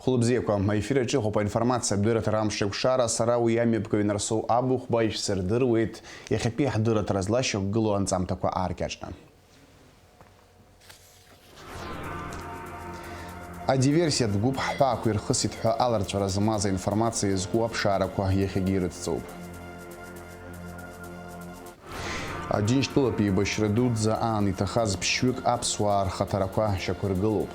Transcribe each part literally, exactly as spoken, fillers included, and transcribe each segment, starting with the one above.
Хәылбзиақәа, аефир аҿы иҟоуп аинформациа адырраҭара амш еиқәшара, сара уи амҩаԥгаҩ Нарсоу Абыхәба ишәсырдыруеит иахьатәи ҳдырраҭара злашьақәгылоу анҵамҭақәа ааркьаҿны. Адиверсиатә гәыԥ ҳҳәаақәа ирхысит ҳәа аларҵәара змаз аинформациа иазку аԥшаарақәа иахьагьы ирыцҵоуп. Аџьынџьтәылатә еибашьра дуӡӡа аан иҭахаз ԥшьҩык аԥсуаа рхаҭарақәа шьақәыргылоуп.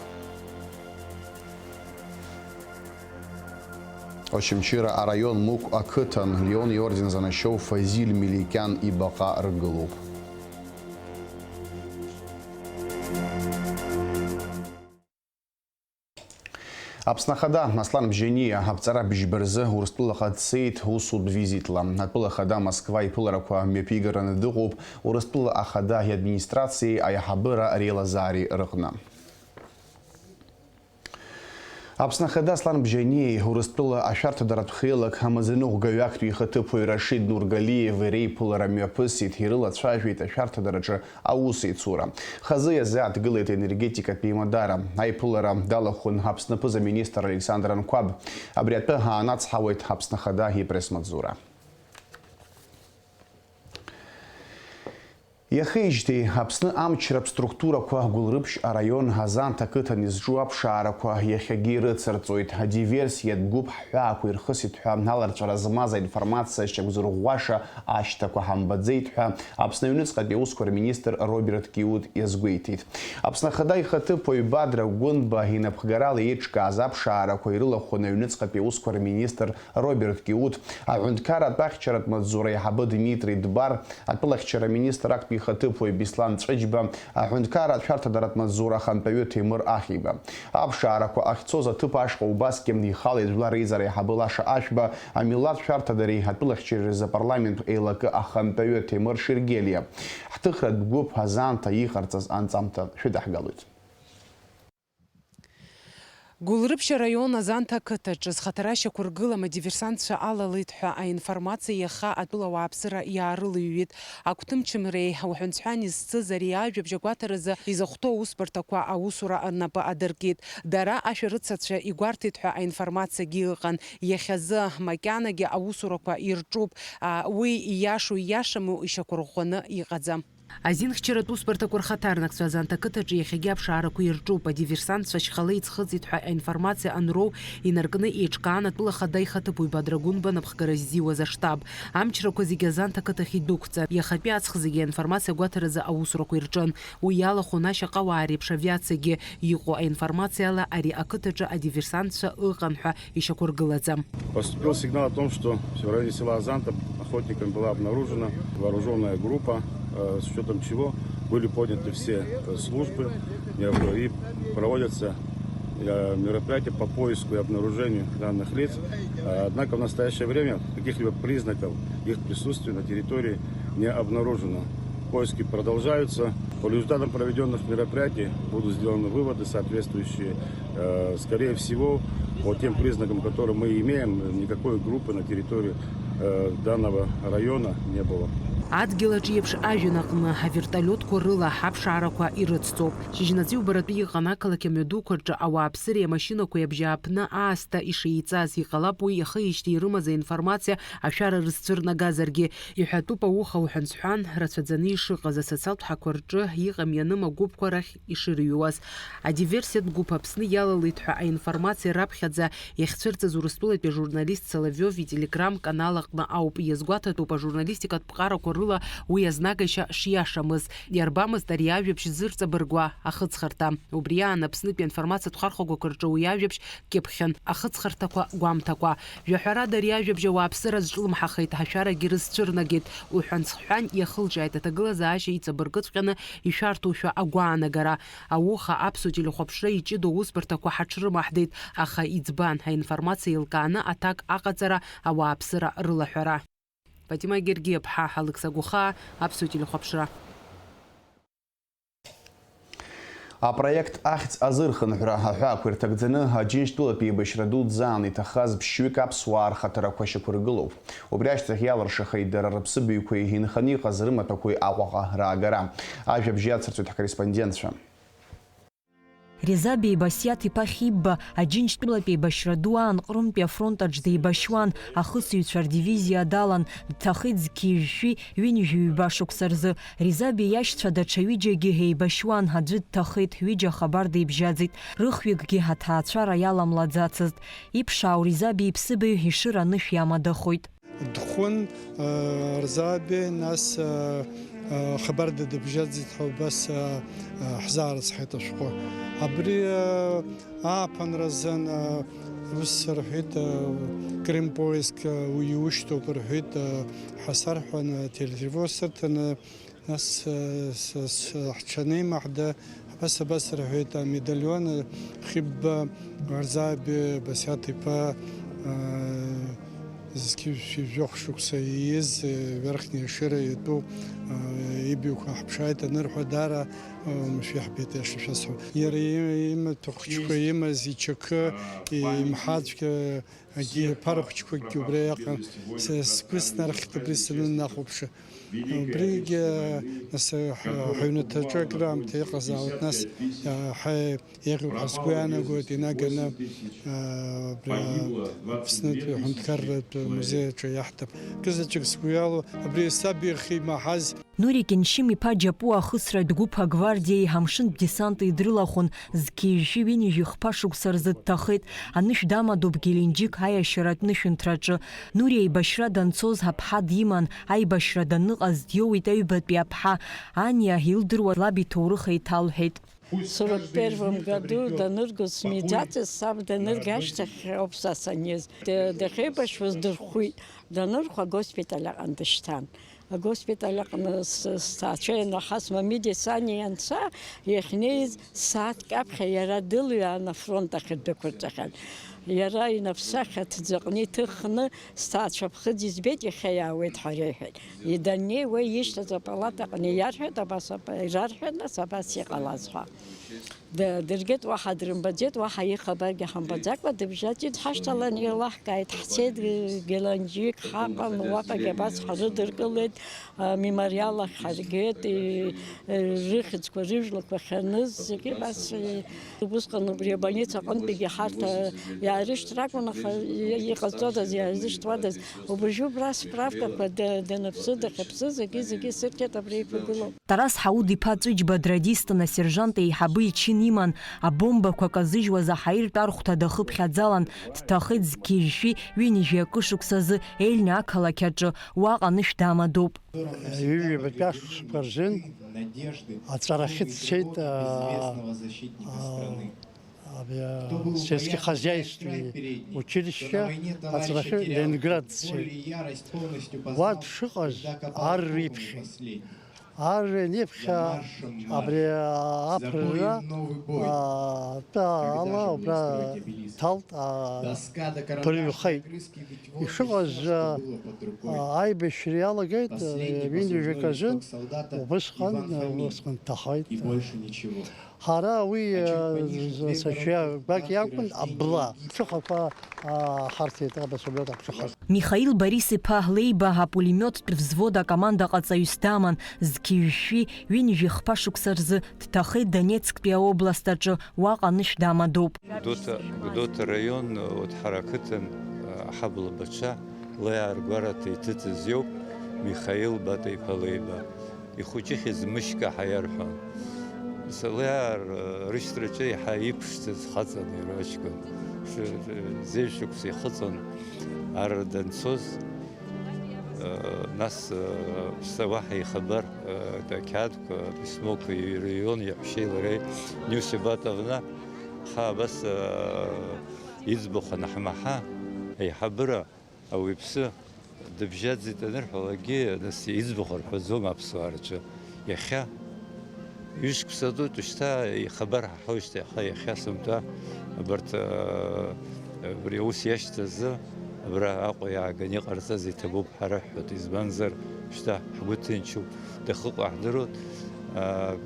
Очамчыра араион Мықә ақыҭан Леон иорден занашьоу Фазиль Меликиан ибаҟа ргылоуп. Аԥсны Ахада Аслан Бжьаниа аԥҵара быжьба рзы Урыстәылаҟа дцеит усутә визитла. Атәыла Ахада Москва иԥыларақәа мҩаԥигараны дыҟоуп Урыстәыла Ахада иадминистрациеи аиҳабыра реилазаареи рыҟны. Аԥсны Ахада Аслан Бжьаниеи Урыстәыла ашәарҭадаратә хеилак амаӡаныҟәгаҩ актәи ихаҭыԥуаҩ Рашид Нургалиеви реиԥылара мҩаԥысит, ирылацәажәеит ашәарҭадараҿы аусеицура. Хазы иазааҭгылеит енергетикатә еимадара. Аиԥылара далахәын Аԥсны аԥыза-министр Александр Анқәаб. Абри атәы аанацҳауеит Аԥсны Ахада ипресс-маҵзура. Иахеижьҭеи Аԥсны амчратә структурақәа Гәылрыԥшь араион Азанҭ ақыҭан изҿу аԥшаарақәа иахьагьы ирыцырҵоит. Адиверсиатә гәыԥ ҳҳәаақәа ирхысит ҳәа аларҵәара змаз аинформациа шьақәзырӷәӷәаша ашьҭақәа ҳамбаӡеит ҳәа Аԥсны аҩныҵҟатәи аусқәа рминистр Роберт Киут иазгәеиҭеит. Аԥсны Ахада ихаҭыԥуаҩ Бадра Гәынба инапхгарала еиҿкааз аԥшаарақәа ирылахәын аҩныҵҟатәи аусқәа рминистр Роберт Киут, аҳәынҭқарратә ахьчаратә маҵзура аиҳабы Дмитри Дбар, атәылахьчара аминистр актәи ихаҭыԥуаҩ Беслан Ҵәыџьба, аҳәынҭқарра ашәарҭадаратә маҵзура ахантәаҩы Ҭемыр Ахиба. Аԥшаарақәа ахьцоз аҭыԥ ашҟа убасгьы ихала ижәлар реизара аиҳабы Лаша Ашәба, амилаҭ шәарҭадареи атәылахьчареи рзы апарламент еилакы ахантәаҩы Ҭемыр Шергелиа, ҳҭыхратә гәыԥ Азанҭа иҟарҵаз анҵамҭа шәыдаҳгалоит. Гәылрыԥшь араион Азанҭа ақыҭаҿы зхаҭара шьақәыргылам адиверсантцәа алалеит ҳәа аинформациа иаха атәыла ауааԥсыра иаарылыҩҩит. Агәҭымчымреи ауҳәан-сҳәани зцыз ари ажәабжь агәаҭаразы изыхәҭоу аусбарҭақәа аусура рнапы адыркит. Дара ашәарыцацәа игәарҭеит ҳәа аинформациагьы ыҟан. Иахьазы макьанагьы аусурақәа ирҿуп. А, уи ииашоу ииашаму ишьақәырӷәӷәаны иҟаӡам. Азинхьчаратә усбарҭақәа рхаҭарнакцәа Азанҭ ақыҭаҿы иахьагьы аԥшаарақәа ирҿуп. Адиверсантцәа шьхала иӡхыҵит ҳәа аинформациа анроу, инаркны еиҿкаан атәыла ахада ихаҭыԥуаҩ Бадра Гәынба напхгара ззиуаз аштаб. Амчрақәа зегьы Азанҭ ақыҭахь идәықәҵан, иахатәи аҵх зегьы аинформациа агәаҭаразы аусурақәа ирҿын. Уи иалахәын ашьаҟауаа реиԥш авиациагьы. Иҟоу аинформациала ари ақыҭаҿы адиверсантцәа ыҟан ҳәа ишьақәыргылаӡам. Поступил сигнал о том, что в районе села Азанта охотниками была обнаружена вооружённая группа, э, с учётом чего были подняты все, э, службы, э, и проводятся, э, мероприятия по поиску и обнаружению данных лиц. Э, однако в настоящее время каких-либо признаков их присутствия на территории не обнаружено. Поиски продолжаются. По результатам проведённых мероприятий будут сделаны выводы соответствующие. Э, скорее всего, по тем признакам, которые мы имеем, никакой группы на территории, э, данного района не было. Адгьыл аҿы еиԥш ажәҩан аҟны авертолиотқәа рыла аԥшаарақәа ирыцҵоуп. Шьыжьнаҵы иубаратәы иҟан ақалақь амҩадуқәа рҿы ауааԥсыреи амашьынақәеи абжьааԥны аасҭа ишеиҵаз. Иҟалап уи иахеижьҭеи ирымаз аинформациа ашәара рызцәырнагазаргьы. Иҳәатәуп ауха уҳәан-сҳәан рацәаӡаны ишыҟаз, асоциалтә ҳақәа рҿы иҟам-ианым агәыԥқәа рахь ишырыҩуаз. Адиверсиатә гәыԥ Аԥсны иалалеит ҳәа аинформациа раԥхьаӡа иахьцәырҵыз Урыстәылатәи ажурналист Соловиов ителеграм-канал аҟны ауп. Иазгәаҭатәуп ажурналистикатә ԥҟарақәа рыла уи азнагашьа шиашамыз. Иарбамызт ари ажәабжь зырҵабыргуа ахыҵхырҭа. Убри аан Аԥснытәи аинформациатә хархәагақәа рҿы уи ажәабжь кьыԥхьын, ахыҵхырҭақәа гәамҭакәа. Жәаҳәарада, ари ажәабжь ауааԥсыра азҿлымҳахеит, ашәарагьы рызцәырнагеит, уҳәан-сҳәан иахылҿиааит аҭагылазаашьа иҵабыргыҵәҟьаны ишәарҭоушәа агәаанагара. Ауха аԥсуа телехәаԥшра иҷыдоу аусбарҭақәа ҳаҽрымаҳдеит, аха иӡбан, аинформациа еилкааны аҭак аҟаҵара, ауааԥсыра рылаҳәара. Фатима Гергиаԥҳа, Алықьса Гәыхаа, аԥсуа телехәаԥшра. Апроект ахьӡ азырхынҳәра аҳәаақәа ирҭагӡаны Аџьынџьтәылатәи еибашьра дуӡӡа аан иҭахаз ԥшьҩык аԥсуаа рхаҭарақәа шьақәыргылоуп. Убри ашьҭахь иалыршахеит дара рыԥсыбаҩқәеи инханы иҟаз рымаҭәақәеи Аҟәаҟа раагара. Ажәабжь иацырҵоит ҳкорреспондентцәа. Резабиа Басиаҭ-иԥа Хьибба Аџьынџьтәылатә еибашьра ду аан Ҟрымтәи афронт аҿ деибашьуан, ахысыҩцәа рдивизиа далан, дҭахеит зқьи жәшәи ҩынҩажәи ҩба шықәса рзы. Резабиа иашьцәа даҽа ҩыџьагьы еибашьуан, аӡәы дҭахеит, ҩыџьа ахабар деибжьаӡит, рыхҩыкгьы аҭаацәара иаламлаӡацызт. Иԥшаау Резабиа иԥсыбаҩ Ешыра анышә иамадахоит. Дхәын, э, Резабиа, нас, э, э, хабарда дыбжьаӡит ҳәа убас, э, э, ҳзаарыцҳаит ашәҟәы. Абри, э, ааԥынразын, э, ус рҳәеит, э, Крым поиск, э, уи иушьҭоуп рҳәеит, э, ҳәа сарҳәан, э, телетревоза сырҭаны, Нас, э, с-, с-, ҳҽанеимаҳда, абас, абас рҳәеит, амедалион, э, Хьыбба Арзаби Басиаҭ-иԥа, э, зқьи жәшәи жәохә шықәса ииз, э, Верхние Шира итәу, э, ибаҩқәа ҳԥшааит анырҳәа, даара, э, умшәа иаҳбеит, иаша шәасҳәап. Иара и-, имаҭәахәыҷқәа имаз ичақы, имҳацәгьа, Агьи аԥара хәыҷқәакгьы убра иҟан, са сгәы снархьит абри санынахәаԥшы. Убригьы, нас, ҳа-, ҳаҩнаҭаҿы акыраамҭа иҟазаауеит, нас, ҳа-, еиӷьуп ҳәа сгәы иаанагоит, инаганы, абра Аԥснытәи аҳәынҭқарратә музеи аҿы иаҳҭап. Кызаҵәык сгәы иалоу, абри саб ихы имаҳаз, Нури Кеншьым-иԥа Џьапуа ахысратә гәыԥ агвардиеи амшынтә десанти дрылахәын, зқьи жәшәи ҩынҩажәи хԥа шықәса рзы дҭахеит, анышә дамадоуп Геленџьык аиашьаратә нышәынҭраҿы. Нури аибашьра данцоз аԥҳа диман, аибашьра даныҟаз диоуит аҩбатәи аԥҳа. Аниа илдыруа лаб иҭоурых еиҭалҳәеит. Сорок первом году даныргоз смиӡацыз, саб данырга ашьҭахь ауп са саниз. Д-, дахьеибашьуаз дырхәит. Данырхәа, агоспиталь аҟны дышьҭан. Агоспиталь аҟны с-, сҭаацәа ианахас Мамиди Сани ианца, иахьнеиз сааҭк аԥхьа иара дылҩаан афронт ахь ддәықәырҵахьан. Иара инаԥсахьа ҭӡаҟны иҭыхны, сҭаацәа ԥхыӡ избеит, иахьа иаауеит ҳәа реиҳәеит. Даннеи уа ишьҭаз апалатаҟны иарҳәеит, абас ап-, ирарҳәеит, нас абас иҟалаз ҳәа. Д-, дыргеит, уаҳа дрымбаӡеит, уаҳа ихабаргьы ҳамбаӡакәа дыбжьаӡит, ҳашьҭалан еилаҳкааит, ҳцеит, Геленџьик ҳаҟан, уаҟагьы абас ҳрыдыркылеит, а, мемориал ахь ҳаргеит, и, и, рыхьӡқәа, рыжәлақәа ахьаныз, зегьы абас, и, убысҟан убри абольница аҟынтәигьы ҳарҭ, а, иаарышьҭыр акәын, аха и-, иҟазҵодаз, иаарзышьҭуадаз, убжьы убра справкақәа д-, даныԥсы, дахьыԥсы, зегьы, зегьы сырҭеит абри иқәгылоуп. Тарас Ҳауд-иԥа Ҵәыџьба драдистын, асержант еиҳабы ичин иман, абомбақәа казыжьуаз аҳаиртә архәҭа дахыԥхьаӡалан, дҭахеит зқьи жәшәи ҩынҩажәи акы шықәсазы Ельня ақалақь аҿы, уаҟа анышә дамадоуп. Ҩажәи жәабатәи ашықәсқәа рзын аҵарахьы дцеит, а, а, абри, а, сельскохозяйственный училище аҵарахьы Ленинград дцеит. Уа дшыҟаз ар риԥхьеит. Ар ианиԥхьа абри аԥырра, а, атәы ала убра дҭалт, а, дырҩхеит. Ишыҟаз, а, а, аибашьра иалагеит, а, ҩынҩажәак азын, убысҟан, а, убысҟан дҭахеит. Ҳара уи, а, з-, сашьа гәак иакәын, абла. Ԥшыхақәа, а, ҳарҭеит, абас убриоуп аԥшыхақәа. Михаил Борис-иԥа Леиба апулемиоттә взвод акомандаҟаҵаҩыс даман, зқьи жәшәи ҩынҩажәи хԥа шықәса рзы дҭахеит Донецктәи аобласт аҿы, уаҟа анышә дамадоуп. Гәдоуҭа, Гәдоуҭа раион, урҭ ҳара ақыҭан, аҳабла бацәа, леиаа ргәараҭа иҭыҵыз иоуп Михаил Батеиԥа Леиба. Ихәыҷыхьыз Мышька ҳәа иарҳәон. Леиаа рышьҭраҿы еиҳа иԥшӡаз хаҵан иара аҷкәын. Ш-, зежә шықәса ихыҵуан ар данцоз, нас, ԥсҭа уаҳа ихабар, ақьаадқәа, письмоқәа иҩрыҩуан иаҳәшьеи лареи, Нюся Батовна, ҳа абас, иӡбахә анаҳмаҳа, аиҳабыра, Ауаҩԥсы дыбжьаӡит анырҳәалакгьы, нас иӡбахә рҳәаӡом аԥсуаа рҿы. Иахьа ҩышықәса дууп, шьҭа ихабар ҳаҳауеижьҭеи ҳа иахьа сынтәа абарҭ, а, абри аус иашьҭазы абра Аҟәа иааганы иҟарҵаз иҭабуп ҳәа рыҳәҳәоит, избанзар, шьҭа ҳгәы ҭынчуп, дахыҟоу ҳдыруеит, а,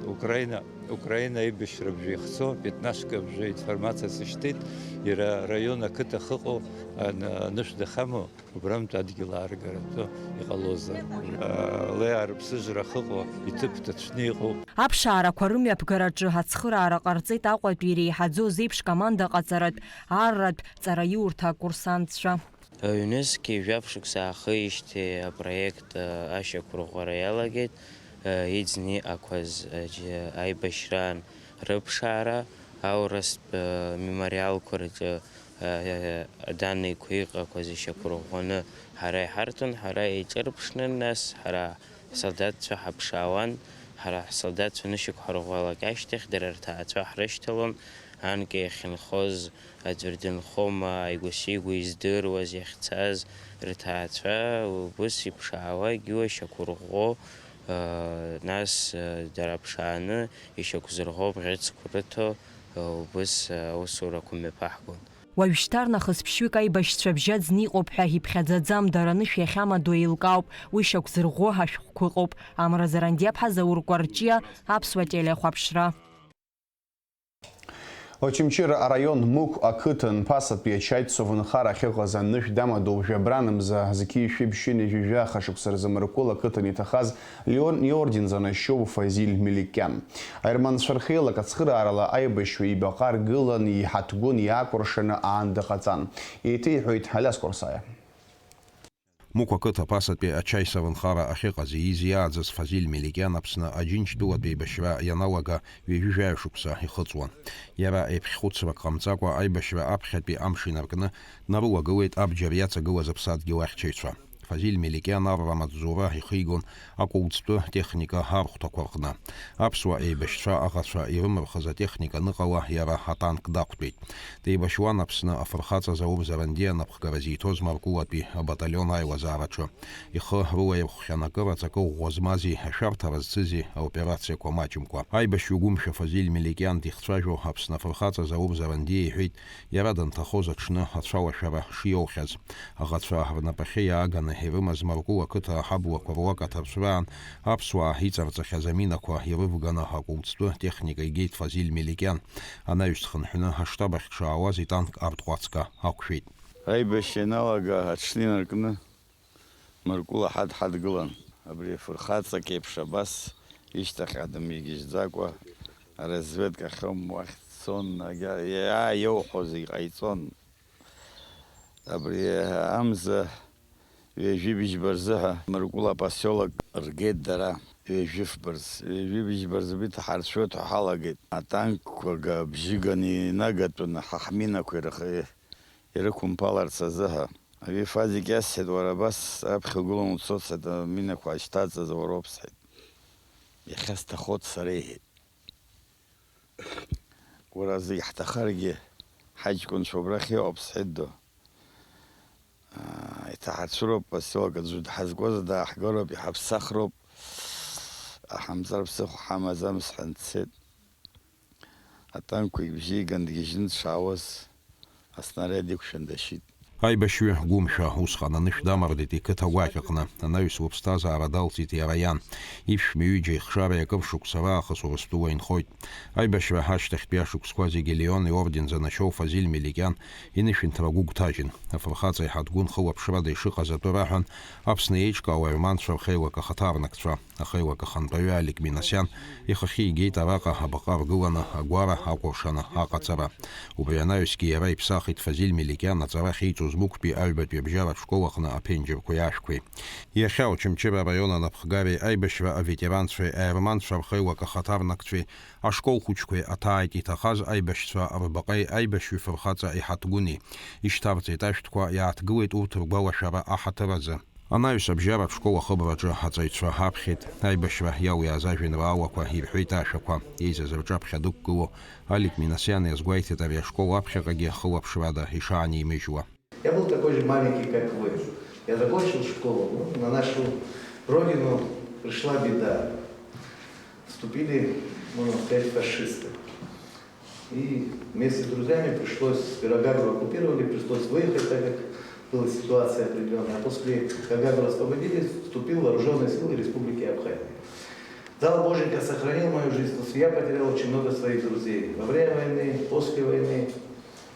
Украина Украина аибашьра абжа ихцо, пятнашка абжа информациа сышьҭит, иара араион ақыҭа ахьыҟоу ан-, анышә дахьамоу, убрантә адгьыл ааргаратәы иҟалозар. Ла иаарыԥсыжра ахьыҟоу, иҭыԥ ҭацәны иҟоуп. Аԥшаарақәа рымҩаԥгараҿы ацхыраара ҟарҵеит Аҟәатәи иреиҳаӡоу зеиԥш команда ҟаҵаратә, арратә ҵараиурҭа акурсантцәа. Ҩнызқьи жәаф шықәса аахижьҭеи апроект ашьақәырӷәӷәара иалагеит, иӡны иҟақәаз аибашьраан рыԥшаара, аурыстә мемориалқәа рҿы данеиқәа иҟақәаз ишьақәырӷәӷәаны ҳара иҳарҭон, ҳара еиҿырԥшны, нас ҳара ҳсолдаҭцәа ҳаԥшаауан, ҳара ҳсолдаҭцәа анышьақәҳарӷәӷәалак ашьҭахь дара рҭаацәа ҳрышьҭалон, анкьа иахьынхоз аӡәыр дынхома, ааигәа-сигәа издыруаз иахьцаз рҭаацәа убыс иԥшаауа, егьиуа ишьақәырӷәӷәо, нас дара ԥшааны ишьақәзырӷәӷәо бӷьыцқәа рыҭо, убыс аусурақәа мҩаԥаҳгон. Уажәшьҭарнахыс ԥшьҩык аибашьцәа бжьаӡны иҟоуп ҳәа иԥхьаӡаӡам, дара анышә иахьамадоу еилкаауп, уи шьақәзырӷәӷәо ҳашәҟәқәа ыҟоуп. Амра Зарандиаԥҳа, Заур Кәарҷиа, Аԥсуа телехәаԥшра. Очамчыра араион Мықә ақыҭан ԥасатәи ачаи совнхара ахьыҟаз анышә дамадоу жәабран мза зқьи шәи ԥшьынҩажәи жәаха шықәса рзы Мыркәыл ақыҭан иҭахаз Леон иорден занашьоу Фазиль Меликиан. Аерманцәа рхеилак ацхыраарала аибашьҩы ибаҟа ргылан, иҳаҭгәын иаакәыршаны аанда ҟаҵан. Еиҭеиҳәоит Алиас Курсаиа. Мықә ақыҭа ԥасатәи ачаи совнхара ахьыҟаз ииз иааӡаз Фазиль Меликиан Аԥсны Аџьынџьтәылатә еибашьра ианалага ҩажәи жәаҩа шықәса ихыҵуан. Иара еиԥхьхәыцрак ҟамҵакәа аибашьра аԥхьатәи амш инаркны днарылагылеит абџьар иаҵагылаз аԥсадгьыл ахьчаҩцәа. Фазиль Меликиан арра маҵзура ихигон акәылӡтәы техника архәҭақәа рҟны. Аԥсуа еибашьцәа аӷацәа ирымырхыз атехника аныҟала, иара атанк дақәтәеит. Деибашьуан Аԥсны афырхаҵа Заур Зарандиа анапхгара зиҭоз Маркулатәи абаталион аилазаараҿы. Ихы рылаирхәхьан акыр аҵакы ӷәӷәа змази, ашәарҭара зцызи аоперациақәа маҷымкәа. Аибашьҩы гәымшәа Фазиль Меликиан дихцәажәо Аԥсны афырхаҵа Заур Зарандиа иҳәеит, иара данҭахоз аҽны ацәалашәара шиоухьаз. Аӷацәа рнапахьы иааганы ирымаз Маркул ақыҭа аҳаблақәа руак аҭарцәраан аԥсуаа иҵарҵахьаз аминақәа ирывганы акәылӡтәы техника игеит Фазиль Меликиан. Анаҩс дхынҳәны аштаб ахь дшаауаз итанк артҟәацга ақәшәеит. Аибашьра ианалага аҽны инаркны Маркул аҳа дҳадгылан. Абри афырхаҵак еиԥш абас ишьҭахьҟа дымҩагьежьӡакәа, аразведка ахьоума уахь дцон, агьа-, иа-, иоуҳәоз иҟаиҵон. Абри амза ҩажәи быжьба рзыҳәа Маркул апосиолок ргеит дара, ҩажәи фба рзы. Ҩажәи быжьба рзы иҭаҳаршәоит ҳәа ҳалагеит. Атанкқәа га-, бжьы ганы инагатәын, ҳа ҳминақәа ирых-, ирықәымԥаларц азыҳәа. Ари Фазик иасҳәеит, уара абас аԥхьа угылан уцоит, сҳәеит, аминақәа ишьҭаҵаз уароуп, сҳәеит. Иахьа сҭахоит сара, иҳәеит. Уара зегь ҳҭахаргьы, ҳаҷкәынцәа убрахь иҟоуп, сҳәеит, ду. Аа, иҭаҳарцәыроуп, поселок аӡәы дҳазкуазар дааҳгароуп, иҳаԥсахроуп. Ҳамҵар ԥсыхәа ҳамаӡам, сҳәан дцеит. Атанкқәа ибжьеиган дгьежьны дшаауаз, аснариад иқәшәан дашьит. Аибашьҩы гәымшәа усҟан анышә дамардеит иқыҭа гәакьаҟны, анаҩс лыԥсҭазаара далҵит иара иан. Иԥшәма ҩыџьа ихшареи акыр шықәса раахыс Урыстәыла инхоит. Аибашьра ашьҭахьтәи ашықәсқәа зегьы Леон иорден занашьоу Фазиль Меликиан инышәынҭра гәыгәҭажьын. Афырхаҵа иҳаҭгәын хылаԥшрада ишыҟаз атәы раҳәан, Аԥсны еиҿкаау аерманцәа рхеилак ахаҭарнакцәа. Ахеилак ахантәаҩы Алик Минасиан ихахьы игеит араҟа абаҟа ргыланы агәара акәыршаны аҟаҵара. Убри анаҩсгьы иара иԥсахит Фазиль Меликиан аҵара ахьиҵоз Мықәтәи аҩбатәи абжьаратә школ аҟны аԥенџьырқәеи ашәқәеи. Иахьа Очамчыра араион анапхгареи аибашьра аветеранцәеи аерманцәа рхеилак ахаҭарнакцәеи ашкол хәыҷқәеи аҭааит иҭахаз аибашьцәа рбаҟеи аибашьҩы фырхаҵа иҳаҭгәыни, ишьҭарҵеит ашәҭқәа, иааҭгылеит урҭ ргәалашәара аҳаҭыр азы. Анаҩс абжьаратә школ ахыбраҿы аҵаҩцәа аԥхьеит, аибашьра иалиааз ажәеинраалақәа ирҳәеит ашәақәа, еизаз рҿаԥхьа дықәгылоу Алик Минасиан иазгәеиҭеит ари ашкол аԥхьаҟагьы хылаԥшрада ишаанимыжьуа. Я был такой же маленький, как вы. Я закончил школу, ну, на нашу родину пришла беда. Вступили, можно сказать, фашисты. И вместе с друзьями пришлось, сперва Гагру оккупировали, пришлось выехать, так как была ситуация определённая. А после, как Гагру освободили, вступил в вооружённые силы Республики Абхазия. Дал Боженька сохранил мою жизнь, потому что я потерял очень много своих друзей во время войны, после войны.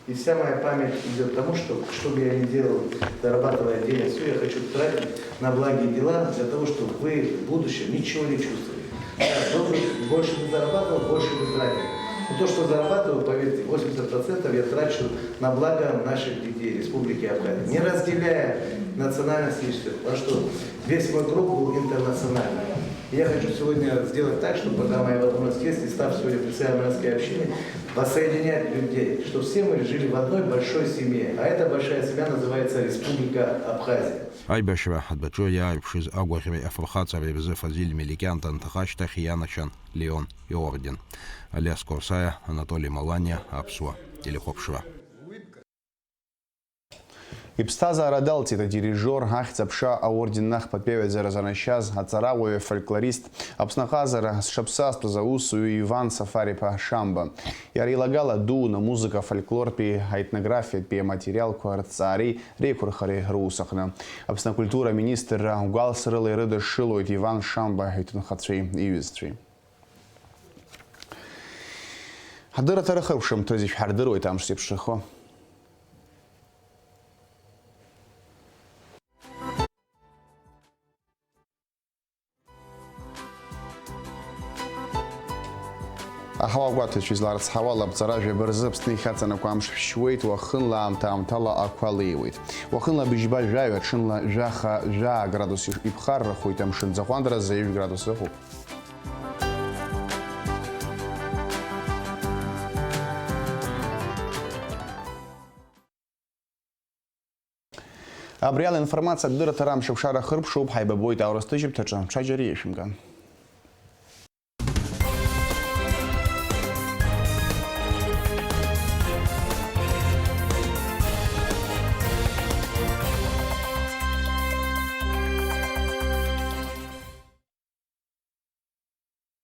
И вся моя память идёт к тому, что, что бы я ни делал, зарабатывая деньги, всё я хочу тратить на благие дела, для того, чтобы вы в будущем ничего не чувствовали. Да, добрый, больше бы зарабатывал, больше бы тратил. Но то, что зарабатываю, поверьте, восемьдесят процентов я трачу на благо наших детей Республики Абхазия, не разделяя национальности и всё. Потому что весь мой круг был интернациональный. Я хочу сегодня сделать так, чтобы, пока моя возможность есть, и став сегодня председателем армянской общины, воссоединять людей, чтобы все мы жили в одной большой семье. А эта большая семья называется Республика Абхазия. Аибашьра адәаҿы иааирԥшыз агәаӷьреи афырхаҵареи рзы Фазиль Меликиан данҭаха ашьҭахь ианашьан Леон иорден. Алиас Корсаиа, Анатоли Маланиа, Аԥсуа телехәаԥшра. Иԥсҭазаара далҵит адирижиор, ахьӡ-аԥша аорден ахԥатәи аҩаӡара занашьаз, аҵарауаҩы, афольклорист, Аԥсны аҟазара зҽаԥсазтәыз аусзуҩы Иван Сафар-иԥа Шамба. Иара илагала дуун амузыка, афольклортәи, аетнографиатәи аматериалқәа рыҭҵаареи реиқәырхареи рус аҟны. Аԥсны акультура аминистрра гәалсрыла ирыдышшылоит Иван Шамба иҭынхацәеи иҩызцәеи. Ҳдырраҭара хыркәшамҭазы ишәҳардыруеит амш зеиԥшрахо. Аҳауа гәаҭаҩцәа изларыцҳауа, лабҵара жәаба рзы Аԥсны ихьаҵанакуа амш шәшьуеит, уахынла аамҭа-аамҭала ақәа леиуеит. Уахынла быжьба жәаҩа, ҽынла жәаха жәаа градус иԥхаррахоит, амшын ӡахәандаразы ҩажәа градус ыҟоуп. Абри ала информациатә дырраҭара амшаԥшара хыркәшоуп, ҳаибабоит аурыс ҭыжьымҭаҿы, ҽаџьара иашәымган.